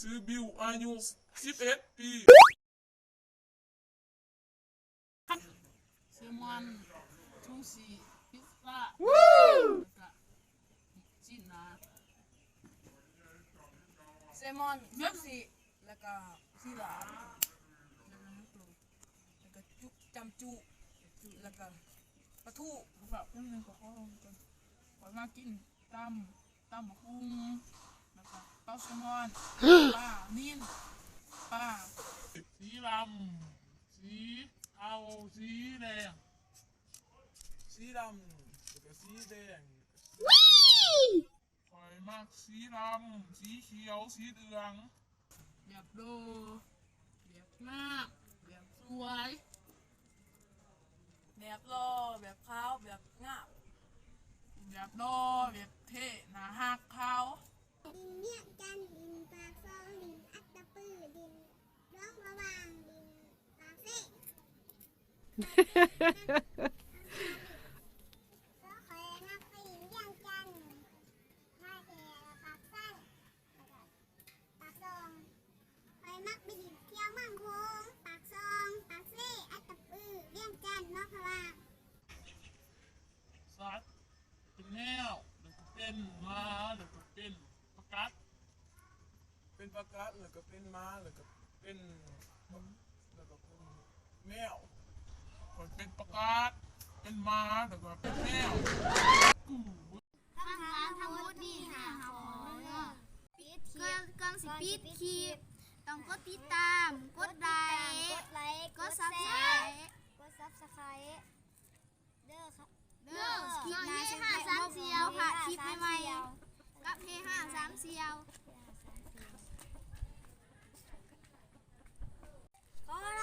ຊື່ບິວ ອາຍຸສິບເອັດປີ. ແຊລມອນ ຊູຊິ ພິດຊາ ຊີ້ນໜາ ແຊລມອນ ຊູຊິ ແລ້ວກະຊີລາ ແລ້ວກະຈຸ ຈຳຈຸ ແລ້ວກະປາທູ. ຂ້ອຍມາກິນຕຳ ຕຳບັກຫຸ່ງ ແລ້ວກະເຕົ້າແຊລມອນ ປານິນ ປາ ສີດຳ ສີເທົາ ສີແດງ ສີດຳ ແລ້ວກະສີແດງ. ຂ້ອຍມັກສີດຳ ສີຂຽວ ສີເຫຼືອງ. ແບບຫຼໍ່ ແບບງາມ ແບບສວຍ ແບບຫຼໍ່ ແບບຂາວ ແບບງາມ ແບບຫຼໍ່ ແບບເທ່ ໜ້າຮັກ ຂາວ. ດິນວຽງຈັນ ດິນປາກຊ່ອງ ດິນອັດຕະປື ດິນຫຼວງພະບາງ ດິນປາກເຊ. ຂ້ອຍມັກໄປດິນວຽງຈັນ ທ່າແຂ ແລ້ວປາກຊັນ ແລ້ວກະປາກຊ່ອງ. ຂ້ອຍມັກໄປດິນທ່ຽວເມືອງໂຂງ ປາກຊ່ອງ ປາກເຊ ອັດຕະປື ວຽງຈັນ ຫຼວງພະບາງ. ສັດ ເປັນແມວ ແລ້ວກະເປັນໝາ ແລ້ວກະເປັນປາກັດ ເປັນປາກັດ ແລ້ວກະເປັນໝາ ແລ້ວກະເປັນ ແລ້ວກະເປັນແມວ. ຂ້ອຍເປັນປາກັດ ເປັນໝາ ແລ້ວກະເປັນແມວ. ຄຳຖາມທັງໝົດມີຫ້າຂໍ້ເດີ. ກ່ອນ ກ່ອນຊິປິດຄລິບ ຕ້ອງກົດຕິດຕາມ ກົດໄລ ກົດໄລ ກົດຊັບສະໄຄບ໌ ກົດຊັບສະໄຄບ໌ ເດີ ເດີ ຄລິບໜ້າຊິມາພົບກັບເຮຮາສາມສ່ຽວ ກັບເຮຮາສາມສ່ຽວ. ຂໍລາ